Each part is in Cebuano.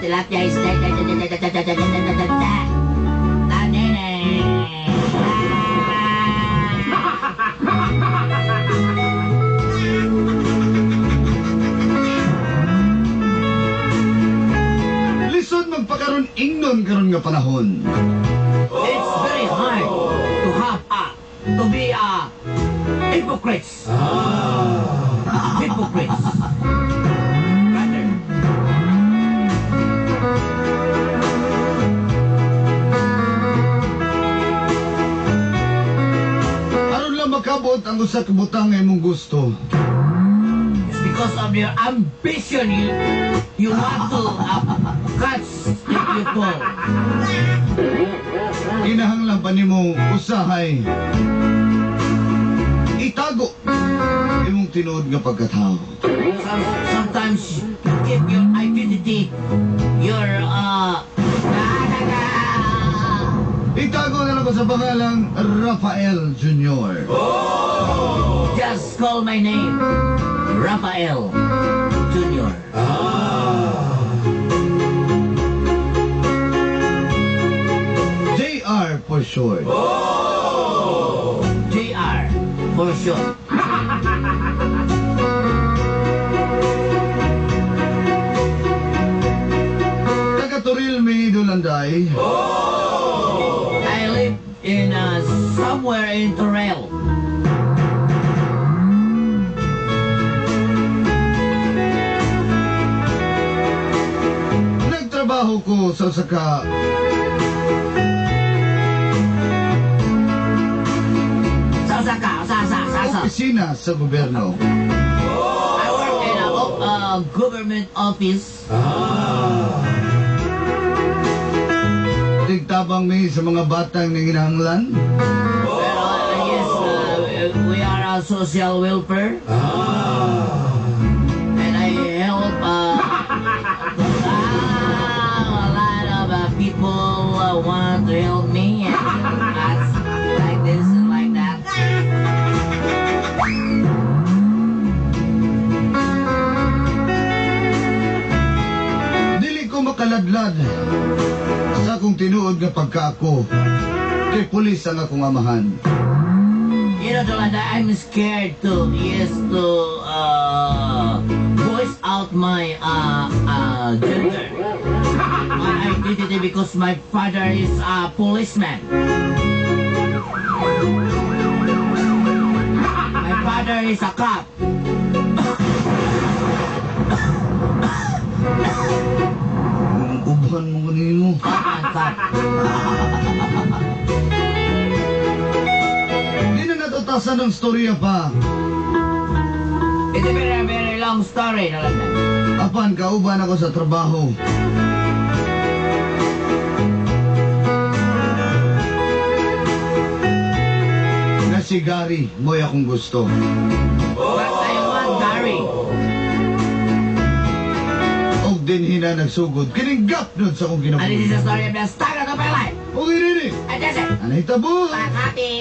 Tilapia is Lisod magpakaron ingnon karon nga panahon. It's very hard to have a to be a hypocrites. Hypocrites. Brother. Aron lang makabot ang usa ka butang nga imong gusto. It's because of your ambition you want to catch if you fall. Kinahanglan pa nimo usahay itago imong tinuod nga pagkatao. Sometimes you keep your identity, your Itago na lang ko sa pangalang Rafael Jr. Just call my name, Rafael Jr. JR for short. JR for short. Taga Toril, may Dulanday. I live in somewhere in Torel. Nagtrabaho ko sa usa ka Sa sa ka, sa sa sa sa. Opisina sa gobyerno. I work in a government office. Tigtabang mi sa mga batang nanginahanglan. Pero yes, we are a social welfare. And I help a lot of people want to help me and that's like this and like that. Dili ko makaladlad sa akong tinuod nga pagkaako. Kay pulis ang akong amahan. You know, Dolanda, I'm scared to, yes, to voice out my gender, my identity, because my father is a policeman. My father is a cop. Ubhan mo kanino. Cop and cop. Di na natatasan ang storya pa. It's a very, very long story, Dolanda. Apan kauban ako sa trabaho. Nga si Gary, mo'y akong gusto. But I want Gary. Og din hina nagsugod, kining gap nun sa akong And this is the kinabuhi. Story of the start of my life. Og inini, And that's it. anay tabo? Makati.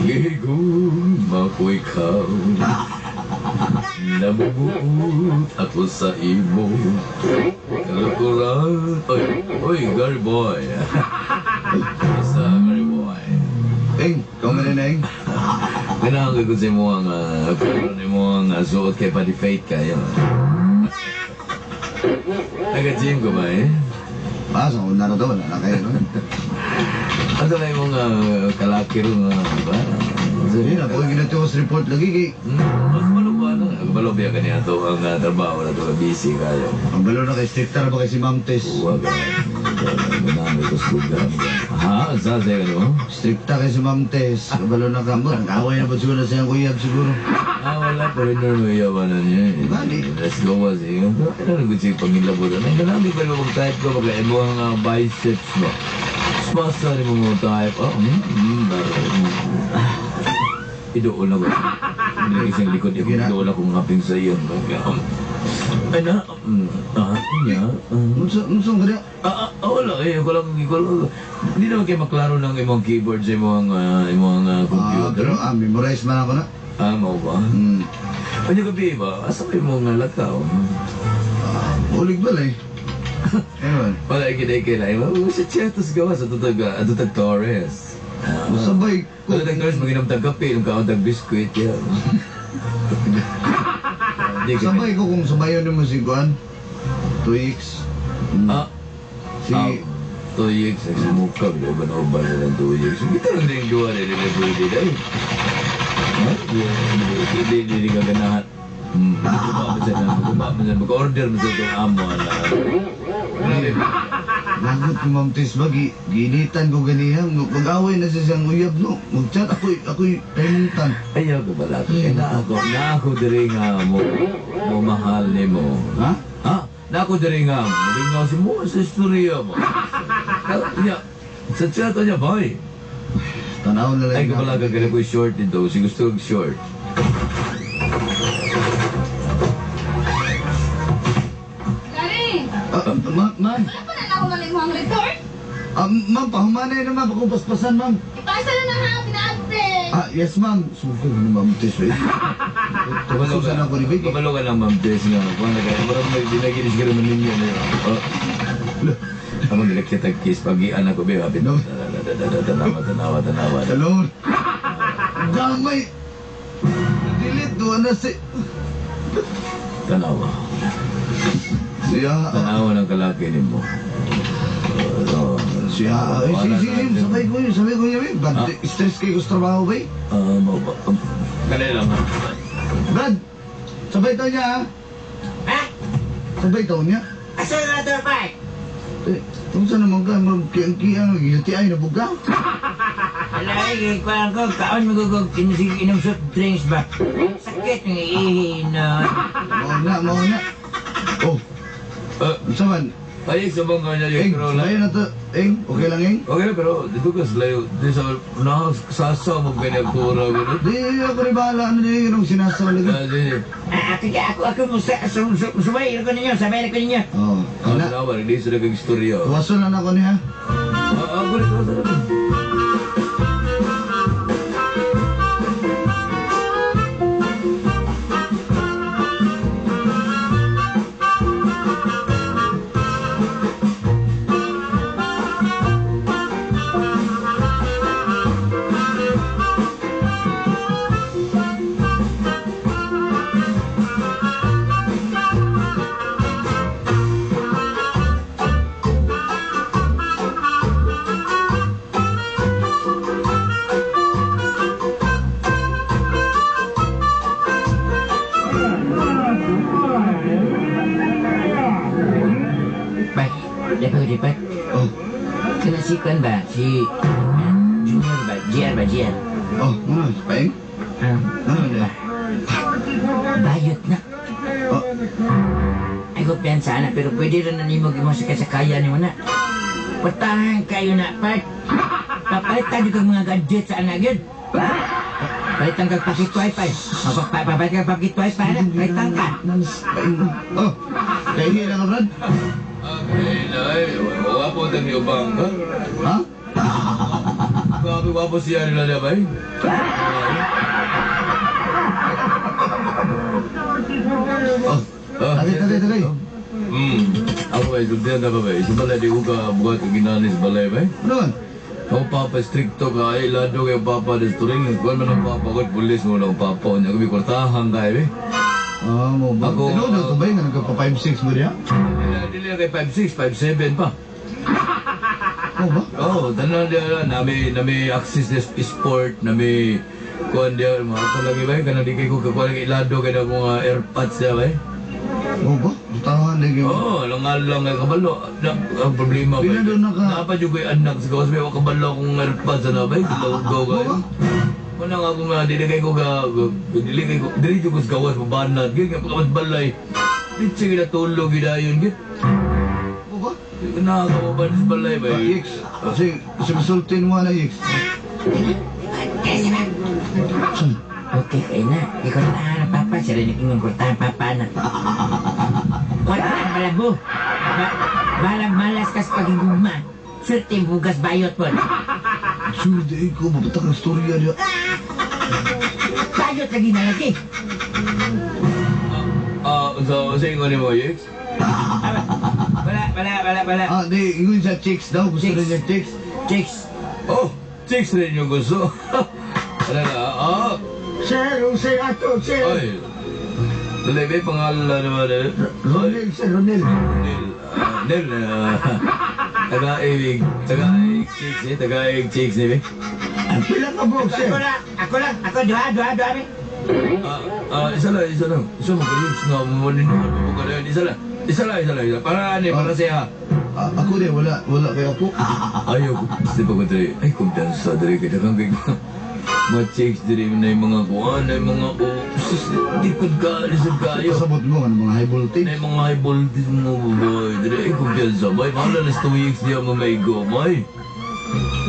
Gihigugma ko ikaw. Namubuot ako sa imo. Kalukuran. Oy, oy, Gary Boy. Basta, Gary Boy. Eng, ikaw man na, Eng. Ganahan ko sa imo ang karon imo ang suot kay body fate kayo. Naga-gym ko ba eh? Ah, sa una na to, wala na kayo, no? Ano na imong kalaki ro nga ba? Hindi na, kung ginatiwas report lagi kay Mas malo ba na? Kabalo biya kaniya to ang trabaho na to, busy kayo. Ang balo na kay stricter ba kay si Ma'am Tess? Huwag ka. Ganahan ko sa lugar. Ha? Saan sa'yo ano? Stricta kay si Ma'am Tess. Kabalo na ka mo. Nag-away na ba siguro na siyang kuyab siguro? Ah, wala. Foreigner mo iyawan na niya eh. Gani. Let's go was eh. Ano na gusto yung pangilabot? Ano ganahan ko kayo mag-type ko? Baka imo ang biceps mo. Smasa ni mo mo type. Oh, Idool na ko. Hindi isang likod. Idool akong haping sa iyo. Ay na. Niya. Unsa ka niya? Wala eh. Ko lang, ko lang. Hindi naman kayo maklaro ng imong keyboard sa imong computer. Pero memorize man ako na. Ah, mao ba? Ano gabi ba? Asa may mga lakaw? Ulig ba eh? Ewan. Wala, kinay-kinay. Sa Chetos gawa sa tutag, tutag Torres. Sabay ko. Tutag Torres, maginom tag kape, nung kaon tag biskuit. Yan. Sabay ko kung sabayon mo si Juan. 2X. Si... 2X, nagsumuka. Uban-uban na ng 2X. Kita lang din gawa na nila pwede na eh. Hindi, hindi ka ganahan. Mag-order mo sa itong amo na. Lagot ni Ma'am Tess ba, ginitan ko ganiya. Mag-away na siya siyang uyab, no? Mag-chat, ako'y tayimutan. Ayaw ko bala. Kaya na ako diri nga mo, mo mahal ni mo. Ha? Ha? Na ako diri nga, malingaw si mo sa istorya mo. Niya, sa chat niya, boy. Tanaw na lang. Ay, kabala ka ko short dito. Si gusto kong short. Gary! Ma'am! Wala pa na ako malimang ang report? Ma'am, pahumanay na ma'am. Ako paspasan, ma'am. Ipasa na na ha, pina-update! Ah, yes, ma'am. Suko ni Ma'am Tess, eh. Kabalo ako ni Vicky. Kabalo ka lang, Ma'am Tess, nga. Kung nagaya, marang may binaginis ka naman ninyo. Ako nilakita kiss, pag-ian ako, babe. Happy. Tanawa, tanawa, tanawa. Hello. Damay. Delete, doon na si... Tanawa. Siya. Tanawa ng kalaki ni mo. Siya. Ay, si, sabay ko yun, sabay ko yun. Stress kayo sa trabaho, ba? Kanila lang, ha? Brad, sabay tayo niya, ha? Ha? Sabay tayo niya? Asa na ito, Park? Eh, kung saan naman ka, magkiang-kiang, UTI na buga. Alay, kuhaan ko, kaon mo gugog, inom soft drinks ba? Sakit ng ihi na. Mao na, mao na. Oh, saan man? Ay, sa bang kanya yung Eng, Corolla? sabayan na to. Eng, okay lang, Eng? Okay na, pero dito ka sa layo. Di sa, nakasasa mo ganyan tura, gano'n. Di, ako rin bahala. Ano na yun, yung sinasaw lagi. Ako, sumay ko ninyo, sabay ko ninyo. Oo, Oh, na. tanawa, hindi sila kag-istorya. Tuwason lang ako niya. Ako rin, tuwason lang. Dapat. Oh. Kana si Kwan ba? Si Junior ba? GR ba? GR? Oh, ano? Paeng? Ano ba? Bayot na. Oh. Ay ko piyansa na, pero pwede rin na nimo gimo sa kasakayan nimo na. Patahan kayo na, part. Papalitan yung mga gadget sa anak yun. Palitan kag pakit wifi. Papalit kag pakit wifi na. Palitan ka. Oh, kaya lang ka, Brad? Okay, nay. Wapo ang ubang, ha? Ha? Grabe, wapo siya nila niya, bay. Oh, tagay, tagay, tagay. Ako ba, sultihan na ba, bay? Sa balay, di ko ka bukat kag ginanis balay, bay. Ano man? Ang papa stricto ka ay lado kay papa desturing kuan man ang papa ko pulis mo lang papa nya kami kwartahan kay eh. Ah, mo ba? Ako, Tinuod na to ba nga nagka 5'6 mo diha? Dili kay 5'6, 5'7 pa. Mo ba? Oh, tanan diya nami nami access this sport nami kuan diya mga ako lagi ba kanang di kay ko kakuan kay lado kay na mga airpods diya ba. Mo ba? Butahan lagi. Oo, oh, lang lang kay kabalo. Na, ang problema ba? Pila doon naka- Napa jud ko'y anak sa gawas may wa kabalo akong airpods na ba? Gulaw kayo. Muna nga ako nga, dili kay ko ga, dili kay ko, dili jud ko sa gawas mabanat, gid nga pagkamas balay. Di siya ginatulog gidayon gid. Mo ba? Nakakababan sa balay ba? Ah, X. Kasi si masultin mo na X. Kaya ba? Saan? Okay, kaya na. Ikurtahan ang papa. Siya rin nag-ingon kurtahan papa na. Kwartahan malabo. Balang malas kas pagiguma. Swerte bugas bayot po. Swerte ko, mabatak ang storya niya. Bayot lagi na lagi. Ah, so, sa ingon ni mo, X? Wala, wala, wala, wala. Ah, di, ingon sa chicks daw. Gusto Chicks. rin niya chicks. Chicks. Oh, chicks rin yung gusto. Ano na, ah, Sir, usay ato, sir. ay. Dali, may pangalan naman eh. Ronel, sir, Ronel. Nel, ah, Nel, taga-ibig, taga-ibig chicks eh, taga-ibig chicks eh. Ang pila ka po, sir. Ako lang, ako lang, ako duha, duha, duha. Mi. Ah, ah, isa lang, isa lang. Isa mo kayo, nga mo mo ka na yun. Isa lang, isa lang, isa lang, isa lang. Para ano, para siya. Ah, ako din, wala, wala kay ako. Ayaw ko, di ba ko diri, ay, kumpiyansa diri, kaya kang kay mga chicks diri na yung mga kuhan, na yung mga, oh, sus, di ko ka, lisod kayo. Pasabot mo, ano, mga high voltage. Na yung mga high voltage mga babae diri, ay, kumpiyansa, bay, mahal na 2 weeks diya mamaigo, bay.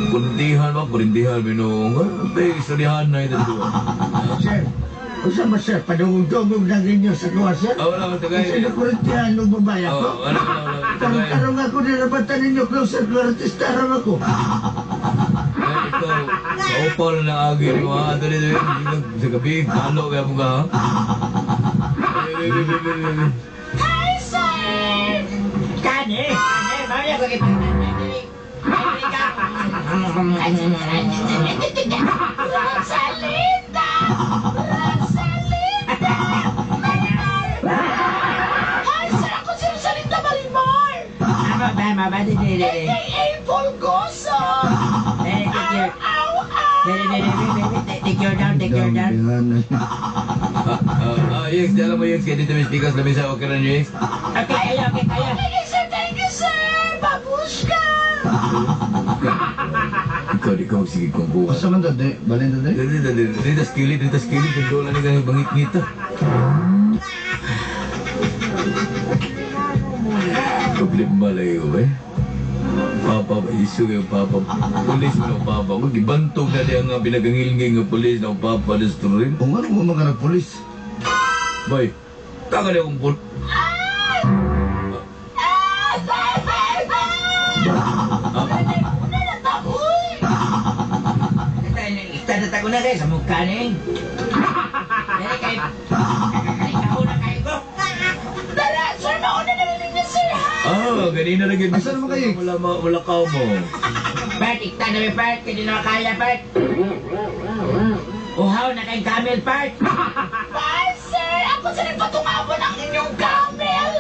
Kurintihan ba? Kurintihan, minong. Bay, istoryahan na ito, di ba? Sir, usa ba, sir? Padungog-dungog na ninyo sa kuha, sir. Ah, wala, tagay. Kasi nakurintihan ng babae ako. Oh, wala, wala, wala. Tagay. Tarong-tarong ako, nilabatan ninyo, closer, artista rin ako. Ay, ikaw, sa upal na agi ni mga ato dito, sa gabi, talo kaya mo ka, ha? Ay, ay, ay, ay, ay, ay. Hi, sir! Kani, kani, mamaya ko kipagtan. Rosalinda! Rosalinda! Hi, sir! Ako si Rosalinda Marimar! Tama ba, mama, di, di, di, di. AKA Polgoso! Eh, take your, Ow, ow! di, di, di, di, di, di, take your down, take your down. Ah, ah, ah, Yex, di alam mo, Yex, kaya dito may speakers, lamisa, okay na niyo, Yex? Okay, kayo, okay, kayo. Okay, sir! Thank you, sir! Babushka! Ikaw, di ka magsigig kung kuha. Asa man dade? Balin dade? Dito, dito, dito, skillet, dito, skillet, dito, ni kang bangit-ngit, ah. Problema lagi ko, ba? Papa, ba, isu kayo, papa. Pulis mo ng papa. Kung gibantog na diya nga pinagangilnging nga pulis ng papa, destroy. Kung ano mo mga nagpulis? Bay, taka na akong pul... Itatata ko na kayo sa mukha ni. Dali kayo. Ikaw na kayo ko. Tara, sir! Mauna na rin niya, sir, ha? Ah, ganina na gid. Asa naman kayo? Wala, wala ka mo. Part, ikta na may part. Kaya di na kaya, part. Uhaw na kayong camel, part. Bye, sir! Ako sa rin patungabon ang inyong camel!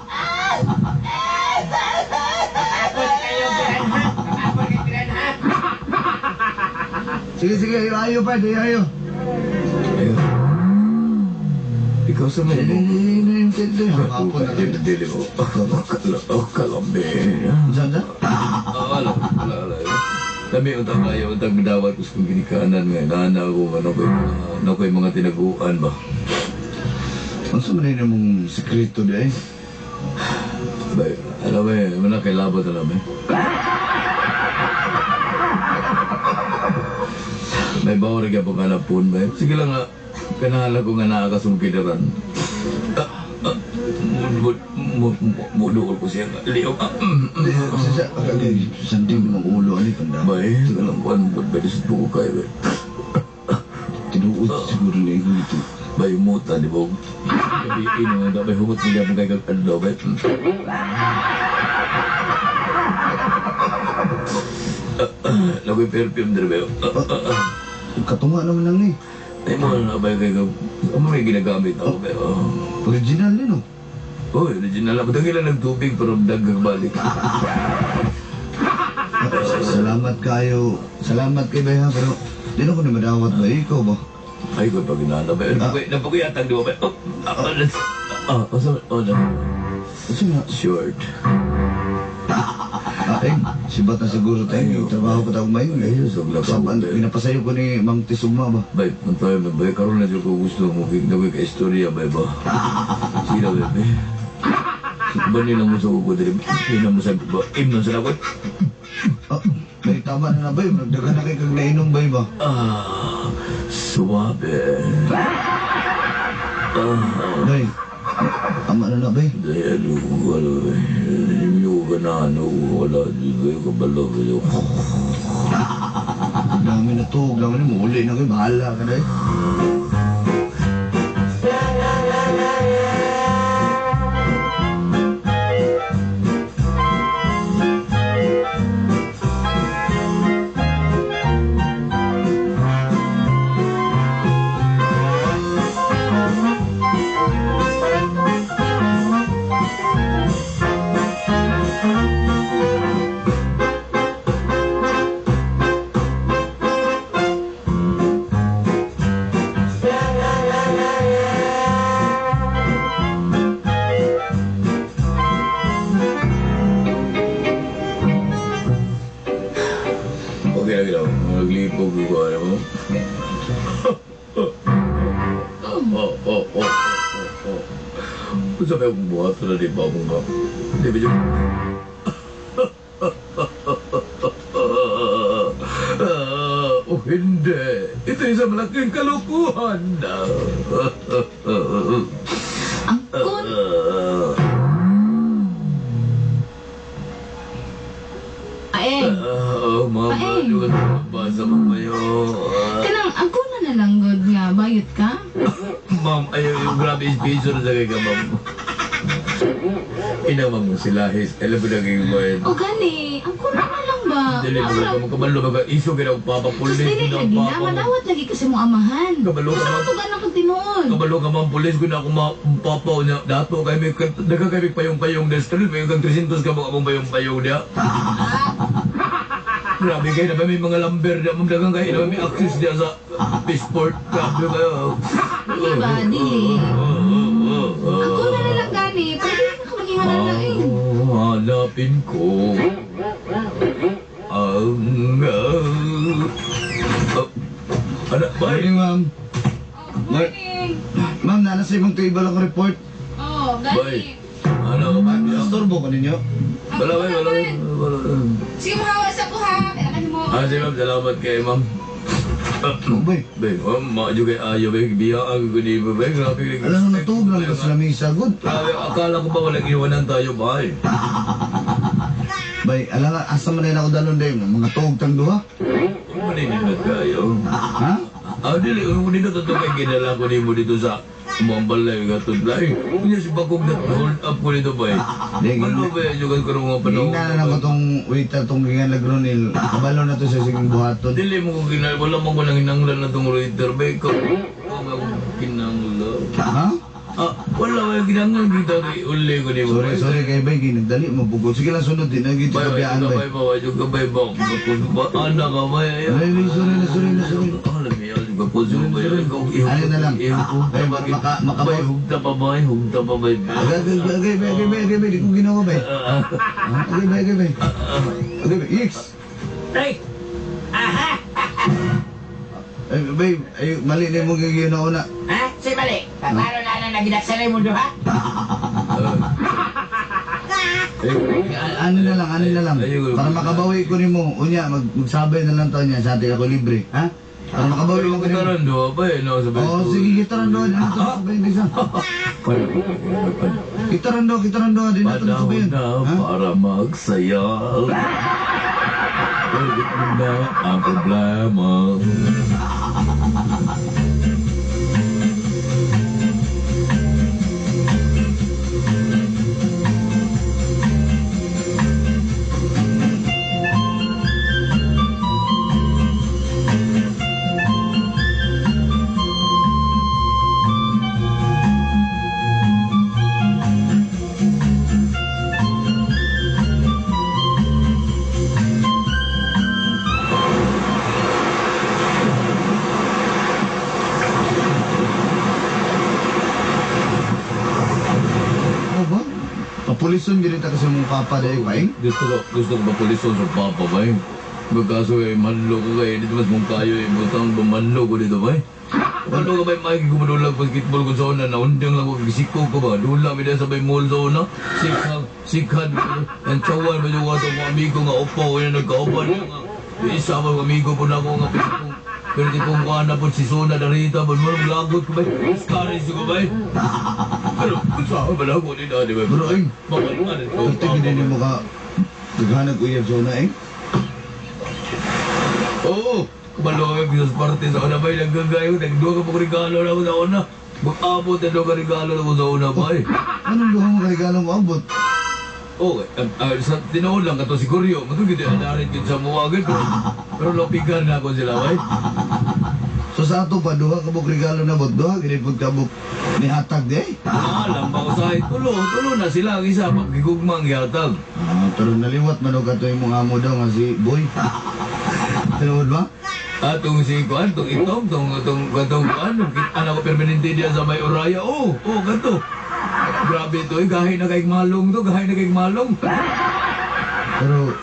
Ah! Kapapon kayo, piranha. Kapapon kayo, piranha. Sige, sige, ayo, ayo pa, ayo, ayo. Ayun. Ikaw sa may mo. Hapon na Dili, dili mo. Oh, kalambi. Saan, saan? Ah, wala, wala, wala. Dami untang kayo, untang bidawat ko sa kong ginikanan nga. Nana ko, ano ko yung mga, ano ko yung mga tinaguan ba? Ano sa man mong sekreto di ay? Bay, alam mo eh, wala kay labot, alam eh. May bawo rin ka pang kalapon ba? Sige lang nga, kanahala ko nga nakakasungkidaran. Muduol ko siya nga. Liog. Ah, Sa, sandig ng ulo, ano panda? Bay, walang kuwan mo, bay, sa buko kayo, bay. Tinuod siguro ni ikaw ito. Bay, umuta, di ba? Gabi, ino, nga, bay, humot niya mong kay kagkadlaw, bay. Lagoy perfume dire ba? Katunga naman lang ni. Ay mo na ba kay ano may ginagamit ako ba? Original din oh. Oh, original lang. Batang ilan nagtubig pero daghang balik. Salamat kayo. Salamat kay bay ha, pero di na ko ni madawat ba ikaw ba? Ay, ko pag inana ba? Napakuyatag di ba ba? Oh, let's... Oh, no. Kasi nga, Short. ay, sibat na siguro tayo. Trabaho ko tawag mayo. Ay, sugla pa. Saban, pinapasayo ko ni Ma'am Tisugma ba? Bay, ang tayo na bay, karon na dyan ko gusto mo. Nagoy ka istorya, bay ba? Sige na, bay. Ba nilang mo sa kuko diri? Ina mo sa ba? Imnon sa lakot. Ah, may tama na na bay. Nagdagan na kay kag nainom bay ba? Ah, suwabe. Ah, Bay, tama na na bay. dahil wala, yung ganano, wala, di ba yung kabalo, Ang dami na to. Ang dami na mo. Uli na kayo. Bahala ka na eh. Okay lang ginawa. Naglipog ko ano mo. Oh. Unsa ba akong buhat na di ba akong nga? Di ba yun? Oh, hindi. Ito isang malaking kalokohan. Angkon. Aeng. Oh, mama, Ay. juga basa mo kayo. Kanang angkon na nalang gud nga bayot ka? Ma'am, ayaw yung grabe sponsor sa kay ka, ma'am. Ina, ma'am, sila his. Alam mo na kayo ba? O gani, angkon na lang ba? Dili mo ka makabalo mga iso kay ang papa Sus pulis dili na lagi na, papa. madawat lagi kasi mong amahan. Kabalo ka, Basta ma'am. matugan ang tinuod. Kabalo ka ma'am pulis ko na ako papa niya. Dato kay may daga kay may payong-payong destro may kang 300 ka mga mong payong-payong niya. Grabe kayo na ba may mga lumber niya, ma'am dagang kayo na may access niya sa passport. Grabe kayo. Dili ba, dili. Angkon na lang gani, pero dili ka maging lang eh. Hanapin ko ang anak, bye. Morning, ma'am. Morning. Ma'am, nana sa imong table ang report. Oh, Bye. Ano ka ba? Istorbo ko ninyo. Wala, wala, wala, wala. Sige, mahawa sa ko ha. Kailangan mo. Ah, sige ma'am, salamat kay ma'am. Oh, bay. Bay, oh, maadyo kay ayo, bay, biya ang guni ba, bay, grabe. Alam mo, natuog lang ka sa lamisa, good. Grabe, akala ko ba walang iwanan tayo, bay. Bay, alam nga, asa man nila ako dalon day, mga tuog tang duha. Huwag mo ninindot kayo. Ha? Ah, dili, huwag mo nindot ito kay ginala ko nimo dito sa mga balay nga tudlay. Kunya si Bakog na hold up ko nito, bay. Di, Malo ba yun yung karong mga panahon? Tingnan na lang ko tong waiter tong gingan lagronil. Kabalo na to sa siging buhaton. Dili mo ko ginala, wala man ko nang hinanglan na tong waiter, bay. Ikaw, ikaw nga akong kinanglan. Ha? Ah, wala ko yung ginanglan dito kay uli ko nimo. Sorry, sorry kay bay, ginagdali mo bugod. Sige lang sunod din, nagito Bay, bay, kabiyaan bay, bay. bay, bay, bay, bay, anak ka, bay, Ay, ay, sorry na, sorry na, sorry. Alam niya, Ano na lang? Ay, Bay, hugta pa bay, hugta pa bay. Agay, agay, agay, bay, agay, bay, agay, bay, di ko ginawa bay. Agay, bay, agay, bay. Agay, bay, X. Ay! Aha! Ay, bay, ay, mali na yung mga ginawa. Ha? Si mali. Paano na na nagidaksan mo ha? Ano na lang, ano na lang. Para makabawi ko nimo, unya, magsabay na lang tayo niya sa atin ako libre. Ha? Para makabawi ko nimo. Gitaran do, bay, no, sabay. Oh, sige, gitaran doon. Ano to sabay isa? Gitaran do, gitaran do. Di na to Panahon sabayin. na Ha? para magsaya. Pwede na ang problema. Papolison gid ta kasi mong papa dai ba? Gusto ko mapolison sa papa ba eh. Magkaso eh, manlo ko kayo. Dito mas mong kayo eh. Butang bumanlo ko dito ba eh. Manlo ka ba eh, Mike? Kumadulag basketball ko sa una. Naundang lang ko, gisiko ko ba? Dula, may sa may mall sa una. Sikhang, sikhan. Ang tsawan ba yung atong mga amigo nga upo. Kaya nagkaupan nga. Isa ba amigo po na ako nga pisikong. Pero di kong kuha na po si Sona Darita. Ba't mo lagot ko ba? Scaris ko ba eh? Pero, saan ba na ako ni Daddy ba? Bro, eh. Bakit nga nito? Pwerte gid nimo ka naghanap uyab sa una eh. Oo, kumalo kami sa parte sa una ba, naggagayo, nagduha ka pag regalo na ako sa una. Mag-abot na ka regalo na ako sa una ba eh. Anong duha mo regalo mo abot? Okay, sa tinuod lang kato si Kuryo, matugid ang narin yun sa muwagin, pero lopigan na ako sila ba eh. So sa ato pa duha ka buk regalo na bot duha gid pud ka buk nihatag di eh. Wala lang ba ko sa tulo, tulo na sila ang isa, pagkigugmang gihatag. Ah, pero naliwat man og ato imong amo daw nga si Boy. Tinuod ba? Atong si Kuan, tong itom, tong tong tong Kuan, kita na ko permanente diya sa may Uraya. Oh, oh, ganto. Grabe to, eh, gahi na kay malong to, gahi na kay malong. Pero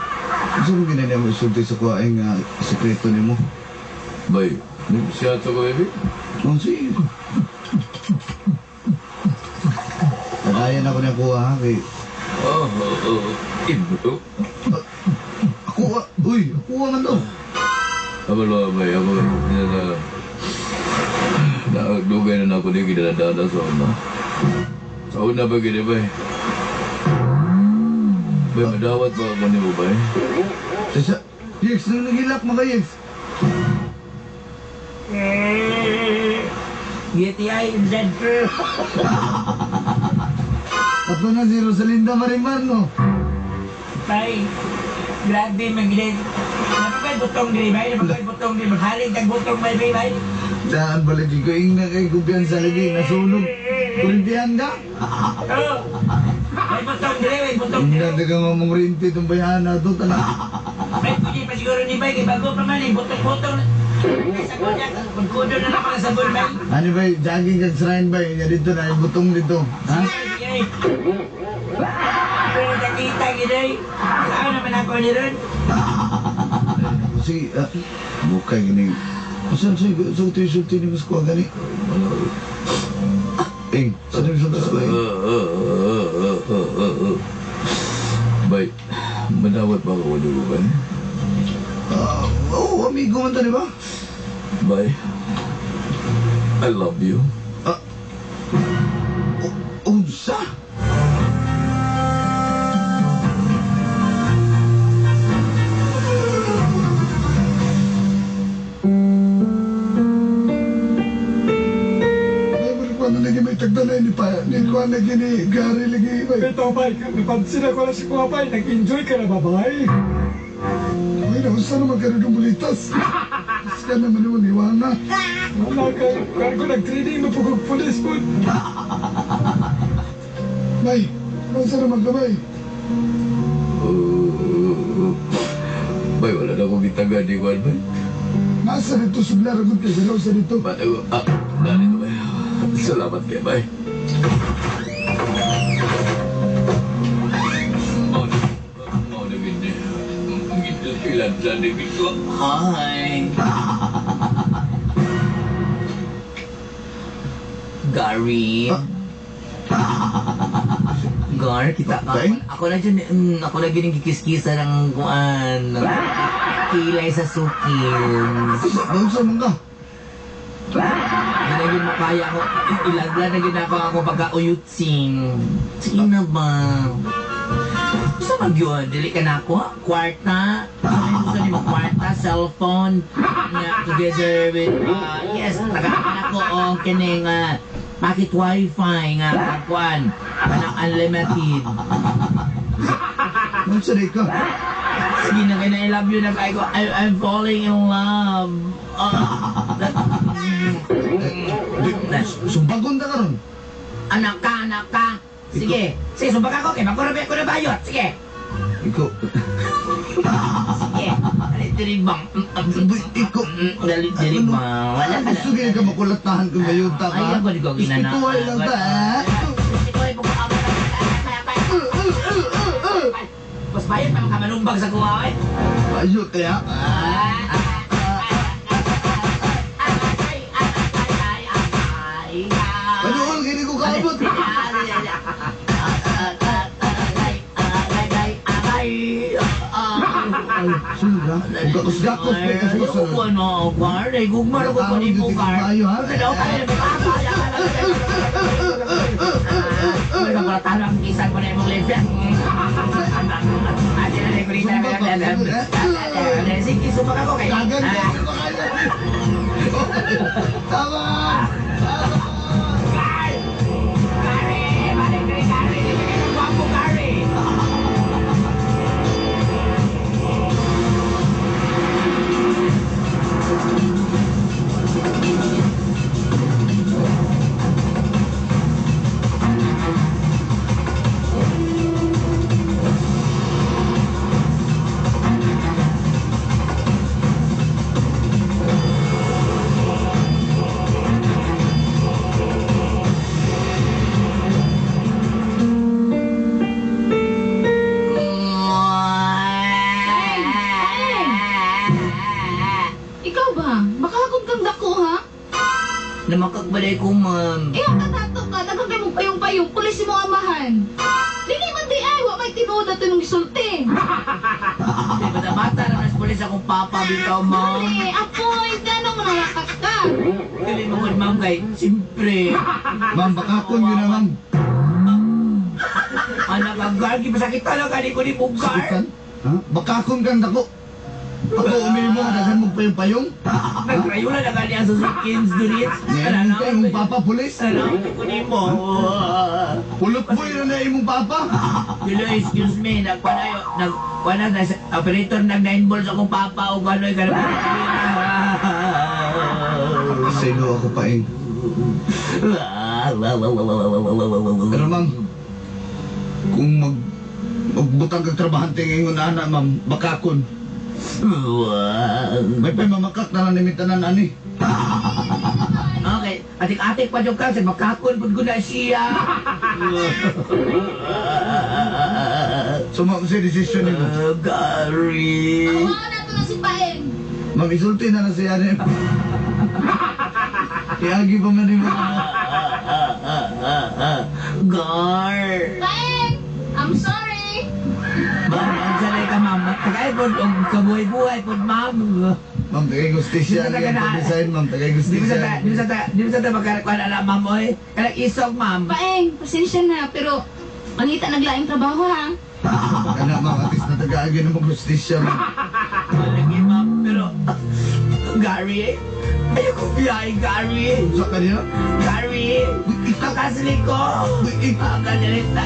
unsa mo ginani mo isulti sa kuha eh, nga sekreto nimo? Bay, siya to ko, baby. Oh, sige. Nagayan ako niya kuha ha kay Oh. Ibo. ako ah, uy, ako man daw. Abalo, bay, ako, na, na, dugay na ako di ginadala sa una. Sa una ba gini, bay? Bay, madawat ba ako nimo, bay? Sa Yex, nang naghilak mo kay Yex. UTI Z. Ato na si Rosalinda Marimar no. Bay, grabe magiging. Napapay butong diri bay, napapay butong diri. Maghalig ang butong bay bay bay. Daan balik ko ing na kay kumpiyansa lagi nasunog. Kurintihan ka? Oh. May butong diri, may butong diri. Hindi ka nga mong rinti itong bayahan na ito. Tala. Bay, pwede pa siguro ni bay, kay bago pa man eh, butong-butong. Sabon niya, kudkudo na lang pala sabon bay. Ano ba, jogging kag shrine ba? Nga dito na, yung butong dito. Ha? Sige. Pero nakita gini. Saan naman ako ni Ron? Sige, bukay gini. Saan siya, sulti-sulti ni mas kuha gani? Eh, saan yung sulti sa kuha? Bay, madawat ba ako nimo, bay? Oo, amigo man to, di ba? Bay, I love you. Ah, unsa? Ay, mo ko ano lagi may tagdanay ni pa ni ko lagi ni Gary lagi bay. Ito, bay, napansin ako na si Kuya Bay, nag-enjoy ka na ba, bay? Ay, nausa naman ka rin bulitas. Mas ka naman naman iwana. Wala ka, kargo nag-training mo pugog pulis po. Bay, nausa naman ka bay. Bay, wala na akong gitaga ni Juan, bay. Nasa dito sublar akong kay sa dito. Bay, narito, bay. Salamat kay, bay. Mao na gini. Ilan ni ko. Hi. Gary. Gar, kita ka. Okay. Ako na dyan, ako na gining kikiskisa ng kuan, ng kilay sa sukins. Unsa man ka? Hindi na yun makaya ako. Ilagla na yun ako ako pagka-uyutsing. Sige na ba? Sa man yun? Dili ka na ako? Kwarta? Gusto ni mo kwarta, cellphone, nga together with, yes, tagaan ako o kining packet wifi nga pagkuan, kanang unlimited. Unsa di ka? Sige na kayo na I love you na kayo. I'm falling in love. Sumbagon ta karon. Anak ka, anak ka. Sige. Sige, sumbag ako. Kay magkurabi ako na bayot. Sige. Ikaw, Sige. Dali, dali bang. Ikaw. Dali, dali bang. Wala ka na. Gusto ka makulatahan kung mayuta ka. Ay, ako di ko ginana. Respetuhay lang ta, ha? Respetuhay po ko. Mas bayad pa makabalumbag sa kuha, eh. Ayot kaya. Panuol, kini ko kaabot. Ay, sunod ha? Gakos-gakos, may kasunod. Ayoko na, Gar. Ay, gugma na ko pa ni mo, Gar. Maayo, ha? Sige, sumbak ako kay. Dagan, dagan pa kayo. Tama! Tama! Gar! Gary! Balik na Gary! Dili kayo gwapo, Gary! Ikaw ba? Baka hakog kang dako, ha? Namakagbalay ko, ma'am. Eh, ang katato ka, daghang kay mong payong-payong, pulis mo amahan. Dili man di ay, wa may tinuod ato nung gisulti. Di ba bata na nas pulis akong papa bitaw, ma'am. Dali, apoy, gano'ng manalakat ka? Dili mo gud, ma'am, kay siyempre. Ma'am, bakakon yun na, ma'am. Anak ang gar, gipasakitan lang kani ko ni mo, Gar. Sakitan? Ha? Bakakon kang dako. Ako umili mo, daghan mong payong-payong. Nagrayo na kani ang Suzuki Durit. Ngayon ka, imong papa, pulis. Ano ko ni mo? Pulot boy na na imong papa. Hello, excuse me, nagpanayo, nagpana na operator nag 9 balls akong papa o gano'y gano'y. Pasaylo ako paeng. Pero ma'am, kung magbutang kag trabahante ngayon ana, ma'am, bakakon. May pay mamakak na lang nimitanan ani. Okay, atik-atik pa yung kasi makakon pud ko na siya. So ma'am, sa desisyon nimo. Gary. Pahuwaon na to na si Paeng. Ma'am, isulti na na siya ni. Iagi pa man nimo. Gar. Paeng, I'm sorry. Ma'am, ang ka, ma'am. Tagay po, og kabuhay-buhay po, ma'am. Ma'am, tagay gustisya Di ni ba ang pag-design, ma'am, tagay Di ba sa gustisya. di ba sa di ba sa magkarakuan ala, ma'am, oy. Kanang isog, ma'am. Paeng, pasensya na, pero pangita naglaing trabaho, ha? Kana, ma'am, at least natagaagi na mag-gustisya, ma'am. Malagi, ma'am. Pero, Gary, ayoko biyahe, Gary. Sa kanila? Gary, kakasli ko. Ang ganilita.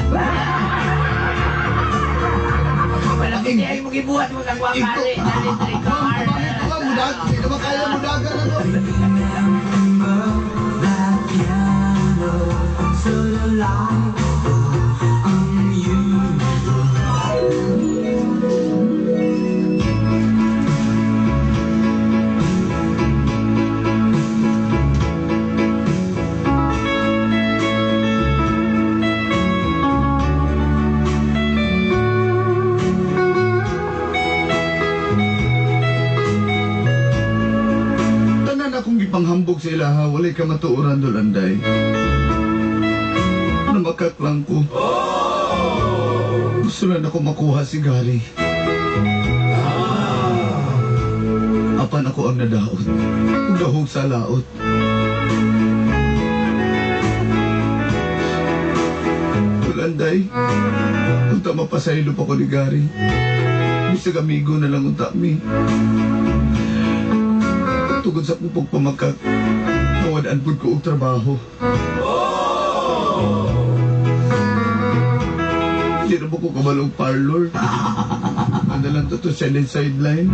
Malaki niya yung gibuhat mo sa kuha, Gary. Dali, Ma'am, tumangit ko, ma'am, mudag. Hindi na ba kaya mudagan, ano? Tanan akong gipanghambog sa ilaha, walay kamatuoran dol anday. Namakak lang ko. Gusto lang ako makuha si Gary. Apan ako ang nadaot. Ug dahog sa laot. Dol anday, unta mapasaylo pa ko ni Gary. Bisag amigo na lang unta mi. Tugod sa akong pagpamakak, nawadaan pud ko og trabaho. Hindi na ba ko kabalo og parlor? Ano lang to to sideline.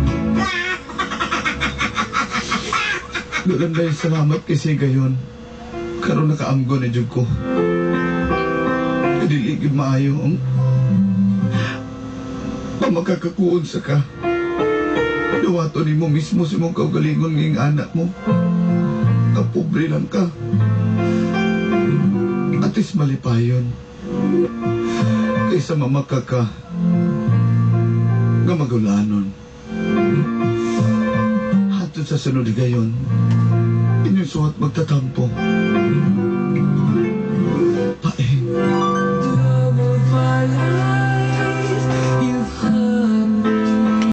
Doon dahil salamat kasi gayon. Karon nakaamgo na jud ko. Dili gyud maayo ang pamakakakuon sa ka. Duwato nimo mismo sa imong kaugalingon ngayong anak mo. Kapobre lang ka. At least malipayon. Kaysa mamaka ka. Nga magulanon. Hantod sa sunod gayon, inyong suwat magtatampo.